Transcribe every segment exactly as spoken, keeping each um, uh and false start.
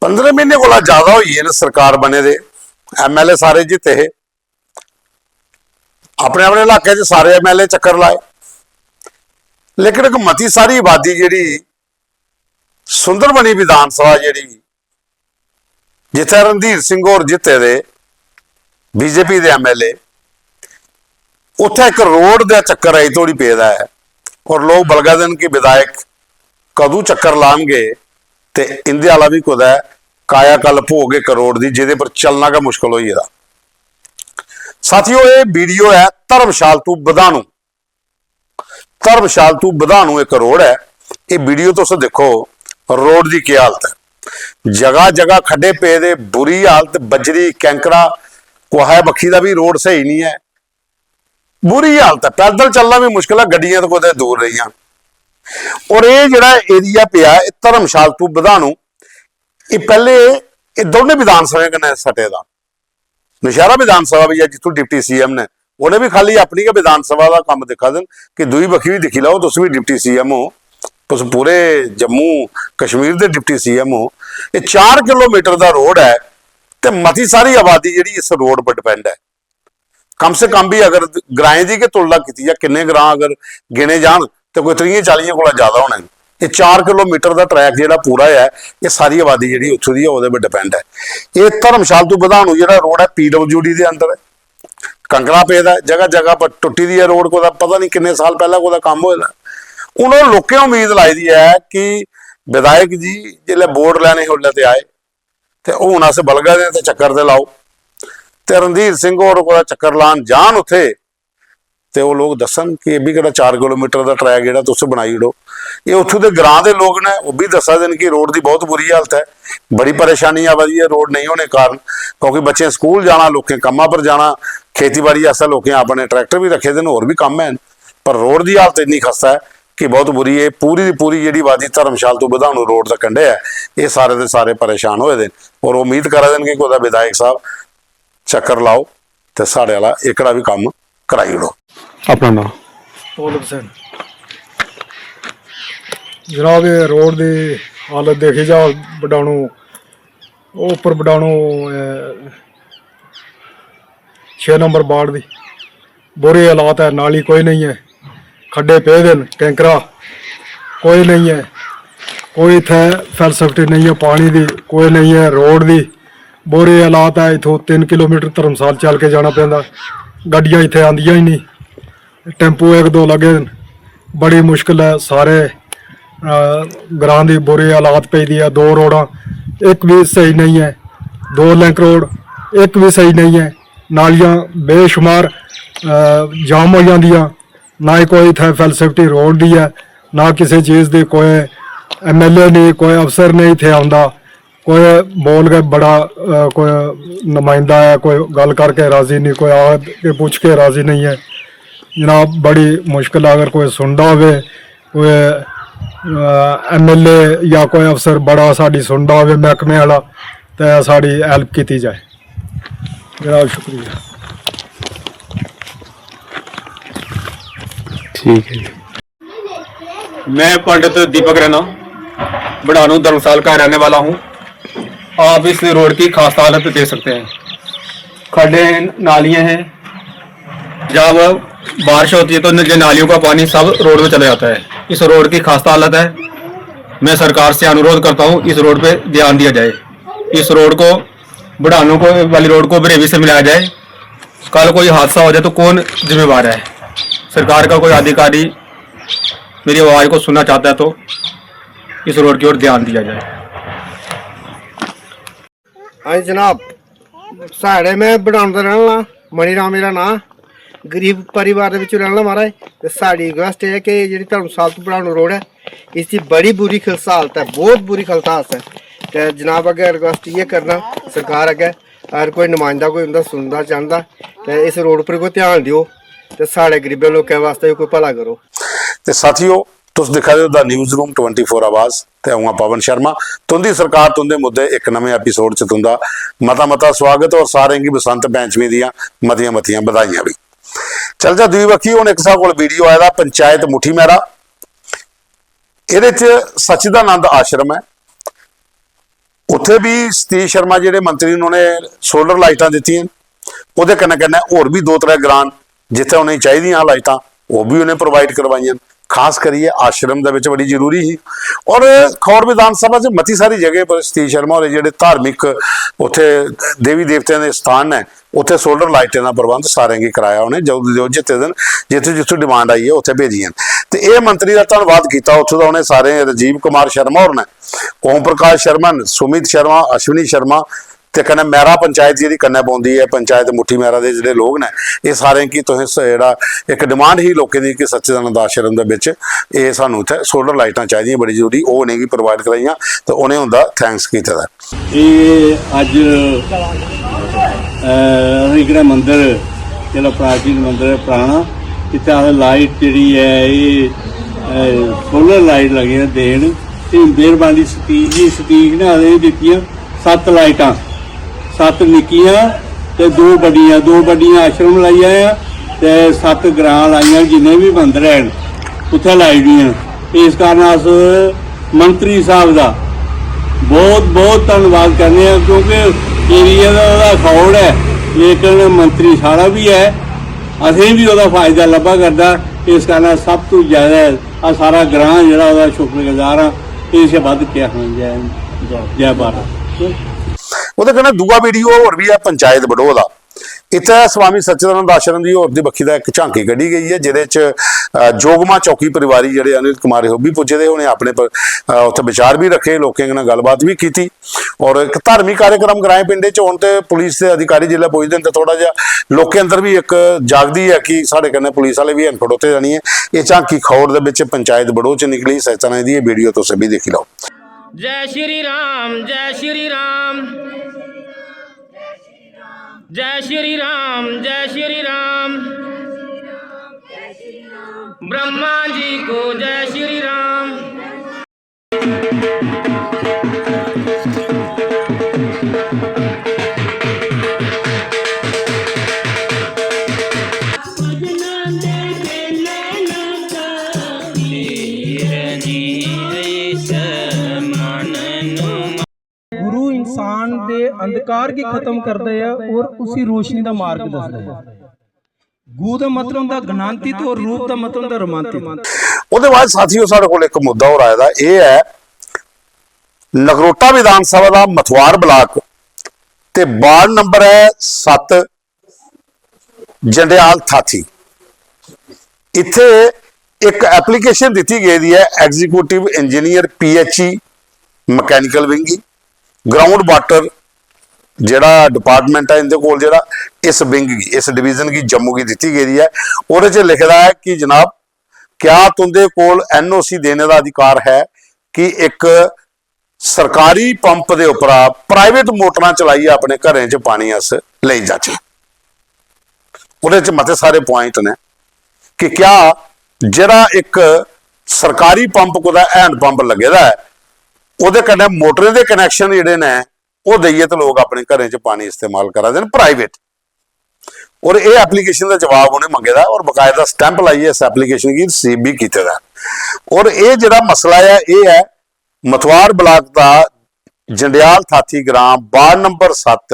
पंदरें म्हीने कोला ज्यादा होई गे न सरकार बने दे। एमएलए सारे जित्ते हे, अपने अपने इलाके च सारे एमएलए चक्कर लाए, लेकिन इक मती सारी आबादी जेह्ड़ी सुंदरबनी विधानसभा जेह्ड़ी, जित्थै रणधीर सिंह होर जित्ते दे, बीजेपी दे एमएलए, उत्थै इक रोड दा चक्कर अजें धोड़ी पेदा ऐ। और लोक बलगा दे न कि विधायक कदूं चक्कर लानगे ते इंदे आह्ला बी कुतै कायाकल्प होग इक रोड दी, जेह्दे पर चलना गै मुश्कल होई गेदा। साथियो, एह् वीडियो ऐ धर्मशाल तू बधानू। धर्मशाल तू बधानू इक रोड ऐ, एह् वीडियो तुस दिक्खो, रोड दी केह् हालत ऐ। जगह जगह खड्डे पेदे, बुरी हालत, बजरी, कैंकरा, कुसै बक्खी दा बी रोड स्हेई निं ऐ, बुरी हालत ऐ। पैदल चलना बी मुश्कल ऐ, गड्डियां ते कुतै दूर रेहियां। और एह् जेह्ड़ा एरिया पेआ, एह् धर्मशाल तू बधानू, एह् पैह्ले, एह् दौनें विधानसभें कन्नै सटे दा। नौशैह्रा विधानसभा बी ऐ, जित्थूं डिप्टी सीएम ने, उ'नें बी खाली अपनी गै विधानसभा दा कम्म दिक्खा दे न कि दूई बक्खी बी दिक्खी लैओ, तुस बी डिप्टी सीएम हो, तुस पूरे जम्मू कश्मीर दे डिप्टी सीएम हो। एह् चार किलोमीटर दा रोड ऐ ते मती सारी आबादी जेह्ड़ी इस रोड पर डिपेंड ऐ। कम से कम बी अगर ग्राएं दी गै तुलना कीती जा, किन्ने ग्रां अगर गिने जान ते कोई त्रीहें चालियें कोला ज्यादा होने न। एह् चार किलोमीटर दा ट्रैक जेह्ड़ा पूरा ऐ, एह् सारी आबादी जेह्ड़ी उत्थूं दी ऐ, ओह्दे पर डिपेंड ऐ। एह् धर्मशाल तू बधानू जेह्ड़ा रोड ऐ, पीडब्ल्यूडी दे अंदर ऐ, कंकरा पेदा ऐ, जगह जगह पर टुट्टी दी ऐ रोड, कुतै पता निं किन्ने साल पैह्लें कुतै कम्म होए दा। हून ओह् लोकें उम्मीद लाई दी ऐ कि विधायक जी जिसलै वोट लैने हे, उसलै ते आए, ते हून अस बलगा दे आं ते चक्कर ते लाओ। ते रणधीर सिंह होर कुतै चक्कर लान जान उत्थे, ते ओह् लोक दस्सन कि एह् बी केह्ड़ा चार किलोमीटर दा ट्रैक जेह्ड़ा तुस बनाई ओड़ो। एह् उत्थूं दे ग्रां दे लोक न, ओह् बी दस्सा दे न कि रोड दी बहुत बुरी हालत ऐ, बड़ी परेशानी आवा दी ऐ रोड नेईं होने कारण, क्योंकि बच्चें स्कूल जाना, लोकें कम्मा पर जाना, खेतीबाड़ी आस्तै लोकें अपने ट्रैक्टर बी रक्खे दे न, होर बी कम्म हैन, पर रोड दी हालत इन्नी खस्ता ऐ कि बहुत बुरी। एह् पूरी दी पूरी जेह्ड़ी वादी धर्मशाल तू बधानू रोड दे कंढे ऐ, एह् सारे दे सारे परेशान होए दे न और उम्मीद करा दे न कि कुतै विधायक साहब चक्कर लाओ ते साढ़े आह्ला एह्कड़ा बी कम्म कराई ओड़ो। अपना नांऽ? पौलक सिंह। जनाब, एह् रोड दी हालत दिक्खी जा, बडानू, ओह् उप्पर बडानू, एह्, छे नंबर वार्ड दी बुरे हालात ऐ। नाली कोई नेईं ऐ, खड्डे पेदे न, कैंकरा कोई नेईं ऐ, कोई इत्थै फैसिलिटी नेईं ऐ, पानी दी कोई नेईं ऐ, रोड दी बुरे हालात ऐ। इत्थूं तिन्न किलोमीटर धर्मसाल चल के जाना पैंदा, गड्डियां इत्थै आंदियां ही निं, टैम्पो इक दो लग्गे दे न, बड़ी मुश्कल ऐ। सारे, अ, ग्रां दी बुरी हालात पेई दी ऐ। दो रोडां, इक बी स्हेई नेईं ऐ, दो लिंक रोड, इक बी स्हेई नेईं ऐ। नालियां बेशुमार, अ, जाम होई जंदियां, ना ही कोई इत्थै फैसिलिटी रोड दी ऐ, ना किसे चीज दी। कोई एमएलए नेईं, कोई अफसर नेईं इत्थै औंदा। कोई बोल गै बड़ा, अ, कोई नुमाइंदा ऐ, कोई गल्ल करके राजी नेईं, कोई आग के पुच्छ के राजी नेईं ऐ। जनाब, बड़ी मुश्कल ऐ। अगर कोई सुनदा होवे, कोई, अ, एमएलए जां कोई अफसर बड़ा साढ़ी सुनदा होवे मैह्कमे आह्ला, ते साढ़ी हैल्प कीती जाए। जनाब, शुक्रिया। ठीक है जी। मैं पंडित दीपक रैना, बड़ानू धर्मसाल का रहने वाला हूँ। आप इस रोड की खास्ता हालत देख सकते हैं, खड्डे हैं, नालियाँ हैं। जब बारिश होती है तो न-, ये नालियों का पानी सब रोड में चला जाता है। इस रोड की खास्ता हालत है। मैं सरकार से अनुरोध करता हूँ, इस रोड पे ध्यान दिया जाए। इस रोड को, बड़ानू को, वाली रोड को बरेवी से मिलाया जाए। कल कोई हादसा हो जाए तो कौन जिम्मेवार है? सरकार का कोई अधिकारी मेरी आवाज़ को सुनना चाहता है तो इस रोड की ओर ध्यान दिया जाए। हां जी जनाब, साढ़े, मैं बडानू दा रैहने आह्ला, मणिराम मेरा नांऽ, गरीब परिवार दे बिच्चों रैहने आह्ला महाराज। ते साढ़ी रिक्वेस्ट एह् ऐ कि जेह्ड़ी धर्मशाला तू बडानू रोड ऐ, इसदी बड़ी बुरी खलस हालत ऐ, बहुत बुरी खलस हालत ऐ। ते जनाब अग्गें रिक्वेस्ट इ'यै करना सरकार अग्गें, अगर कोई नुमाइंदा कोई उं'दा सुनदा चांह्दा ते इस रोड उप्पर कोई ध्यान देओ ते साढ़े गरीबें लोकें बास्तै बी कोई भला करो। ते साथियो, तुस दिक्खा दे ओ the news room twenty four आवाज़ ते अ'ऊं आं पवन शर्मा। तुं'दी सरकार तुं'दे मुद्दे इक नमें एपिसोड च तुं'दा मता मता स्वागत और सारें गी बसंत पैंचमी दियां मतियां मतियां बधाइयां बी। चलचै दूई बक्खी, हून इक साढ़े कोल वीडियो आए दा पंचायत मुट्ठी मैरा। एह्दे च सच्चिदानंद आश्रम ऐ। उत्थै बी सतीश शर्मा जेह्ड़े मंत्री न, उ'नें सोलर लाइटां दित्तियां। ओह्दे कन्नै कन्नै होर बी दो त्रै ग्रां न, जित्थै उ'नेंगी चाहिदियां हियां लाइटां, ओह् बी उ'नें प्रोवाइड करवाइयां न। खास करियै आश्रम दे बिच बड़ी जरूरी ही। और खौर विधान सभा च मती सारी जगह पर सतीश शर्मा होरें जेह्ड़े धार्मिक उत्थै देवी देवतें दे स्थान न, उत्थै सोलर लाइटें दा प्रबंध सारें गी कराया उ'नें, जो जो जित्ते दे न, जित्थै जित्थै डिमांड आई ऐ, उत्थै भेजियां न। ते एह् मंत्री दा धन्नवाद कीता उत्थूं दा उ'नें सारें, राजीव कुमार शर्मा होर न, ओम प्रकाश शर्मा न, सुमित शर्मा, अश्विनी शर्मा, ते कन्नै मैरा पंचायत जेह्ड़ी कन्नै पौंदी ऐ, पंचायत मुट्ठी मैरा दे जेह्ड़े लोक न, एह् सारें गी तुसें स-, जेह्ड़ा इक डिमांड ही लोकें दी कि सच्चिदानंद आश्रम दे बिच एह् सानूं इत्थै सोलर लाइटां चाहिदियां बड़ी जरूरी, ओह् उ'नेंगी प्रोवाइड कराइयां ते उ'नें उं'दा थैंक्स कीते दा। एह् अज्ज, अ, असें एह्कड़ा मंदर, जेह्ड़ा प्राचीन मंदर ऐ पराना, इत्थै अस लाइट जेह्ड़ी ऐ, एह्, अ, सोलर लाइट लगे देन। ते मेहरबानी सतीश जी, सतीश ने असें दित्तियां सत्त लाइटां, सत्त निक्कियां ते दो बड्डियां, दो बड्डियां आश्रम लाई आए आं ते सत्त ग्रां लाइयां, जिन्ने बी मंदर हैन उत्थै लाई दियां। इस कारण अस मंत्री साहब दा बहुत बहुत धन्नवाद करने आं, क्योंकि एरिया दा ओह्दा खौड़ ऐ, लेकिन मंत्री साढ़ा बी ऐ, असें बी ओह्दा फायदा लब्भा करदा। इस कारण सब तों ज्यादा अस सारा ग्रां जेह्ड़ा ओह्दा शुक्रगुजार आं। इस शा बद्ध केह् आखना? जै हिंद, जै भारत। ओह्दे कन्नै दूआ वीडियो होर बी ऐ पंचायत बडोह दा। इत्थै स्वामी सच्चिदानंद आश्रम दी होर दी बक्खी दा इक झांकी कड्ढी गेई ऐ, जेह्दे च, अ, जोगमा चौकी परिवारी जेह्ड़े अनिल कुमार हे, ओह् बी पुज्जे दे हे। उ'नें अपने पर, अ, उत्थै विचार बी रक्खे, लोकें कन्नै गल्लबात बी कीती। और इक धार्मिक कार्यक्रम ग्राएं पिंडें च होन ते पुलिस दे अधिकारी जिसलै पुजदे न ते थोह्ड़ा जेहा लोकें अंदर बी इक जागदी ऐ कि साढ़े कन्नै पुलिस आह्ले बी हैन खड़ोते दे निं ऐ। एह् झांकी खौड़ दे बिच पंचायत बड़ोह च निकली। सैतां दी एह् वीडियो तुस बी दिक्खी लैओ। जय श्री राम, जय श्री राम, जय श्री राम, जय श्री राम, ब्रह्मा जी को जय श्री राम। गुरु इंसान दे अंधकार गी खत्म करदा ऐ और उसी रोशनी दा मार्ग दसदा ऐ। गू दा मतलब होंदा ज्ञानातीत और रूप दा मतलब होंदा रूपांतरित। ओह्दे बाद साथियों, साढ़े कोल इक मुद्दा होर आए दा, एह् ऐ नगरोटा विधान सभा दा मथवार ब्लाक ते वार्ड नंबर ऐ सत्त जंडेआल थाथी। इत्थै इक एप्लीकेशन दित्ती गेदी ऐ executive engineer PHE mechanical wing गी, ग्राउंड वाटर जेह्ड़ा डिपार्टमेंट ऐ इंदे कोल, जेह्ड़ा इस विंग गी, इस डिवीजन गी, जम्मू गी दित्ती गेदी ऐ। ओह्दे च लिखे दा ऐ कि जनाब, क्या तुंदे कोल एनओसी देने दा अधिकार है कि इक सरकारी पंप दे उप्परा प्राइवेट मोटरां चलाइयै अपने घरें च पानी अस लेई जाचै? ओह्दे च मते सारे प्वाइंट न कि क्या जेह्ड़ा इक सरकारी पंप, कुतै हैंड पंप लग्गे दा ऐ, ओह्दे कन्नै मोटरें दे कनैक्शन जेह्ड़े न, ओह् देइयै ते लोक अपने घरें च पानी इस्तेमाल करा दे न प्राइवेट। और एह् एप्लीकेशन दा जवाब उ'नें मंगे दा ऐ और बकायदा स्टैंप लाइयै इस एप्लीकेशन गी रिसीव बी कीते दा ऐ। और एह् जेह्ड़ा मसला ऐ, एह् ऐ मथवार ब्लाक दा जंडेआल थाथी ग्रां, वार्ड नंबर सत्त,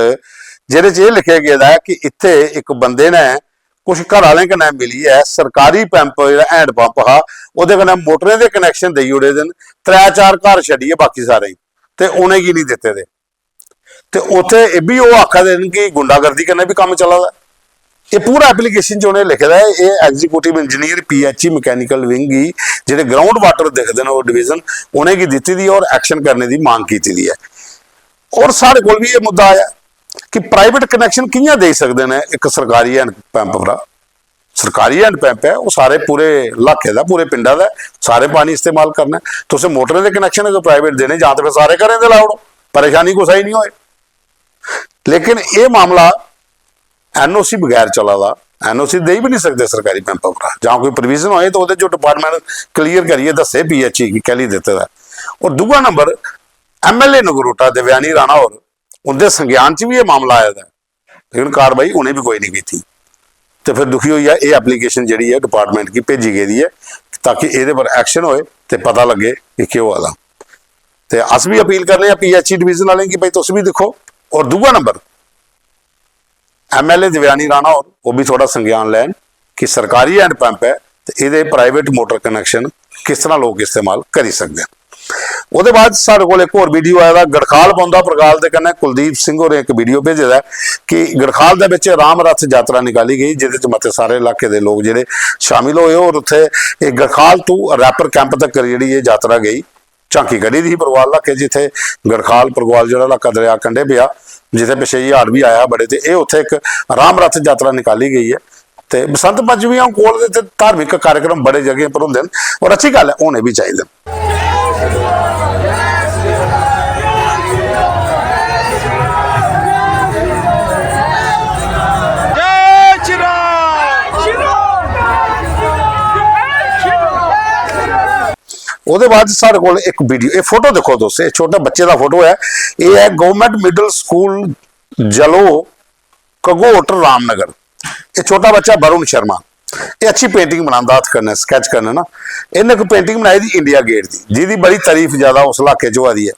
जेह्दे च एह् लिखेआ गेदा ऐ कि इत्थै इक बंदे ने कुछ घर आह्लें कन्नै मिलियै सरकारी पंप, जेह्ड़ा हैंड पंप हा, ओह्दे कन्नै मोटरें दे कनैक्शन देई ओड़े दे न त्रै चार घर छड्डियै बाकी सारें गी, ते उ'नेंगी निं दित्ते दे। ते उत्थै एह् बी ओह् आखा दे न कि गुंडागर्दी कन्नै बी कम्म चला दा। एह् पूरा एप्लीकेशन च उ'नें लिखे दा ऐ, एह् executive engineer PHE mechanical wing गी, जेह्ड़े ग्राउंड वाटर दिखदे न ओह् डिवीजन, उ'नेंगी दित्ती दी ऐ और एक्शन करने दी मांग कीती दी ऐ। और साढ़े कोल बी एह् मुद्दा आया कि प्राइवेट कनैक्शन कि'यां देई सकदे न इक सरकारी हैंड पंप उप्परा? सरकारी हैंड पंप ऐ, ओह् सारे पूरे इलाके दा, पूरे पिंडा दा ऐ, सारे पानी इस्तेमाल करना ऐ। तुसें मोटरें दे कनैक्शन अगर प्राइवेट देने जां ते फिर सारे घरें दे लाई ओड़ो, परेशानी कुसै गी निं होए। लेकिन एह् मामला एनओसी बगैर चला दा, एनओसी देई बी निं सकदे सरकारी पंप उप्परा, जां कोई प्रोविजन होए ते ओह्दे च डिपार्टमेंट क्लीयर करियै दस्से पीएचई गी कैह्ली दित्ते दा ऐ। और दूआ नंबर, एमएलए नगरोटा देवयानी राणा होर, उं'दे संज्ञान च बी एह् मामला आए दा ऐ, लेकिन कार्रवाई उ'नें बी कोई निं कीती। ते फिर दुखी होइयै एह् एप्लीकेशन जेह्ड़ी ऐ डिपार्टमेंट गी भेजी गेदी ऐ, ताकि एह्दे पर एक्शन होए ते पता लग्गे कि केह् होआ दा। ते अस बी अपील करने आं पीएचई डिवीजन आह्लें गी, भाई तुस बी दिक्खो। और दूआ नंबर, एमएलए देवयानी राणा होर, ओह् बी थोह्ड़ा संज्ञान लैन कि सरकारी हैंड पंप ऐ ते एह्दे प्राइवेट मोटर कनैक्शन किस तरह लोक इस्तेमाल करी सकदे न। ओह्दे बाद साढ़े कोल इक होर वीडियो आए दा, गड़खाल पौंदा परगाल दे कन्नै कुलदीप सिंह होरें इक वीडियो भेजे दा ऐ कि गड़खाल दे बिच राम रथ यात्रा निकाली गई, जेह्दे च मते सारे इलाके दे लोक जेह्ड़े शामिल होए और उत्थै एह् गड़खाल to रैपर कैंप तक जेह्ड़ी एह् यात्रा गई। झांकी कड्ढी दी ही परगवाल इलाके च, जित्थै गड़खाल परगवाल जेह्ड़ा इलाका दरेआ कंढे पेआ, जित्थै पिच्छे जेही हाड़ बी आया हा बड़े, ते एह् उत्थै इक राम रथ यात्रा निकाली गई ऐ। ते बसंत पंचमी हून कोल ते इत्थै धार्मिक कार्यक्रम बड़े जगहें पर होंदे न, और अच्छी गल्ल ऐ, होने बी चाहिदे न। जय श्री राम। ओह्दे बाद साढ़े कोल इक वीडियो, एह् फोटो दिक्खो तुस, एह् छोटे बच्चे दा फोटो ऐ। एह् ऐ गवर्नमेंट मिडल स्कूल जलो, घगोट रामनगर। एह् छोटा बच्चा वरुण शर्मा, एह् अच्छी पेंटिंग बनांदा हत्थ कन्नै, स्कैच कन्नै ना। इन्नै इक पेंटिंग बनाई दी इंडिया गेट दी, जेह्दी बड़ी तारीफ ज्यादा उस इलाके च होआ दी ऐ।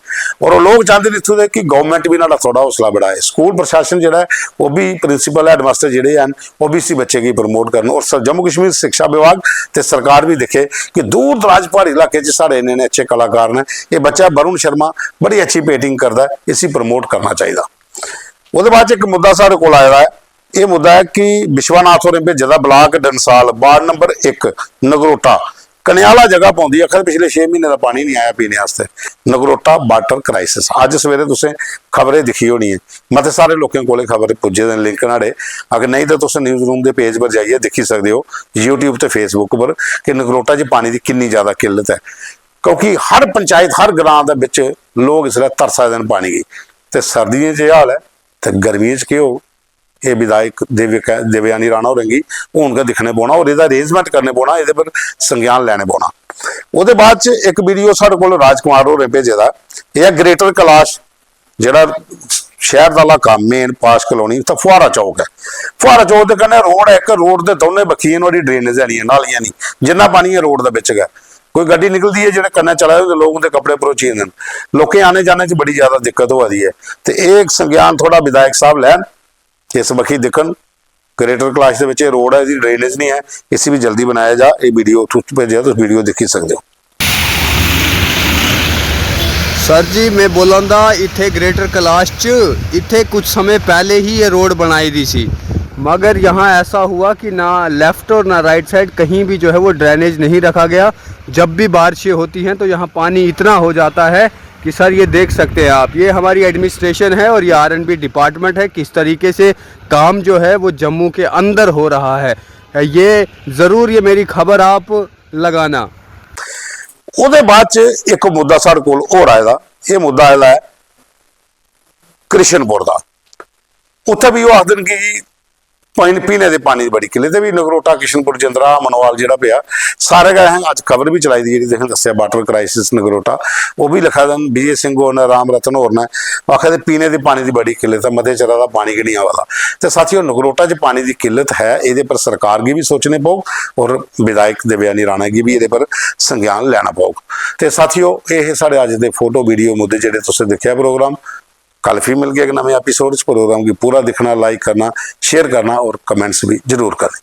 और ओह् लोक चांह्दे न इत्थूं दे कि गवर्नमेंट बी न्हाड़ा थोह्ड़ा हौसला बढ़ाए। स्कूल प्रशासन जेह्ड़ा ऐ, ओह् बी प्रिंसिपल, हैडमास्टर जेह्ड़े हैन, ओह् बी इसी बच्चे गी प्रमोट करन। और स-, जम्मू कश्मीर शिक्षा विभाग ते सरकार बी दिक्खे कि दूर दराज प्हाड़ी इलाके च साढ़े इन्ने, इन्ने अच्छे कलाकार न। एह् बच्चा वरुण शर्मा बड़ी अच्छी पेंटिंग करदा ऐ, इसी प्रमोट करना चाहिदा। ओह्दे बाद च इक मुद्दा साढ़े कोल आए दा ऐ। एह् मुद्दा ऐ कि विश्वनाथ होरें भेजे दा ब्लाक डंसाल, वार्ड नंबर इक, नगरोटा, कन्याला जगह पौंदी ऐ, आखर पिछले छे म्हीने दा पानी निं आया पीने आस्तै। Nagrota water crisis. अज्ज सवेरे तुसें खबरें दिक्खी होनी ऐ, मते सारे लोकें कोल एह् खबर पुज्जे दे न, लिंक न्हाड़े। अगर नेईं तां तुस न्यूज़ रूम दे पेज पर जाइयै दिक्खी सकदे ओ, YouTube ते Facebook पर, कि नगरोटा च पानी दी किन्नी ज्यादा किल्लत ऐ। क्योंकि हर पंचायत, हर ग्रां दे बिच लोक इसलै तरसा दे न पानी गी। ते सर्दियें च एह् हाल ऐ, ते गर्मियें च केह् होग? एह् विधायक देविका-, देवयानी राणा होरें गी हून गै दिक्खने पौना और एह्दा अरेंजमेंट करने पौना, एह्दे पर संज्ञान लैने पौना। ओह्दे बाद च इक वीडियो साढ़े कोल राजकुमार होरें भेजे दा, एह् ऐ ग्रेटर कैलाश, जेह्ड़ा शैह्र दा इलाका, मेन पाश कलोनी, उत्थै फुहारा चौक ऐ। फुहारा चौक दे कन्नै रोड ऐ इक, रोड दे दौनें बक्खियें नुहाड़ी ड्रेनेज है निं ऐ, नालियां निं, जिन्ना पानी ऐ रोड दे बिच गै। कोई गड्डी निकलदी ऐ, जेह्ड़े कन्नै चला दे होंदे लोक, उं'दे कपड़े भरोची जंदे न। लोकें आने जाने च बड़ी ज्यादा दिक्कत होआ दी ऐ। ते एह् इक संज्ञान थोह्ड़ा विधायक साहब लैन, इस बक्खी दिक्खन। ग्रेटर कैलाश दे बिच एह् रोड ऐ, एह्दी ड्रेनेज निं ऐ, इसी बी जल्दी बनाया जा। एह् वीडियो उत्थूं भेजेआ, तुस वीडियो दिक्खी सकदे ओ। सर जी, मैं बोला दा इत्थे ग्रेटर कैलाश च, इत्थे कुछ समय पहले ही ये रोड बनाई दी सी, मगर यहाँ ऐसा हुआ कि ना लेफ्ट और ना राइट साइड कहीं भी जो है वो ड्रेनेज नहीं रखा गया। जब भी बारिशें होती हैं तो यहाँ पानी इतना हो जाता है कि सर, ये देख सकते हैं आप, ये हमारी एडमिनिस्ट्रेशन है और ये आरएनबी डिपार्टमेंट है, किस तरीके से काम जो है वो जम्मू के अंदर हो रहा है। ये ज़रूर, ये मेरी खबर आप लगाना। ओह्दे बाद च इक मुद्दा साढ़े कोल होर आए दा। एह् मुद्दा आए दा ऐ कृष्णपुर दा। उत्थै बी ओह् आखदे न कि पानी, पीने दे पानी दी बड़ी किल्लत ऐ। बी नगरोटा, कृष्णपुर, जंदरा, मनोवाल जेह्ड़ा पेआ, सारे गै असें अज्ज खबर बी चलाई दी, जेह्ड़ी तुसें दस्सेआ वाटर क्राइसिस नगरोटा, ओह् बी लिखा दे न विजय सिंह होर न, राम रतन होर न, ओह् आखा दे पीने दे पानी दी बड़ी किल्लत ऐ, मते चिरा दा पानी गै निं आवा दा। ते साथियो, नगरोटा च पानी दी किल्लत है, एह्दे पर सरकार गी बी सोचने पौग और विधायक देवयानी राणा गी बी एह्दे पर संज्ञान लैना पौग। ते साथियो, एह् हे साढ़े अज्ज दे फोटो, वीडियो, मुद्दे जेह्ड़े तुसें दिक्खेआ प्रोग्राम। कल फ्ही मिलगे इक नमें एपिसोड च। प्रोग्राम गी पूरा दिक्खना, लाइक करना, शेयर करना और कमेंट्स बी जरूर करें।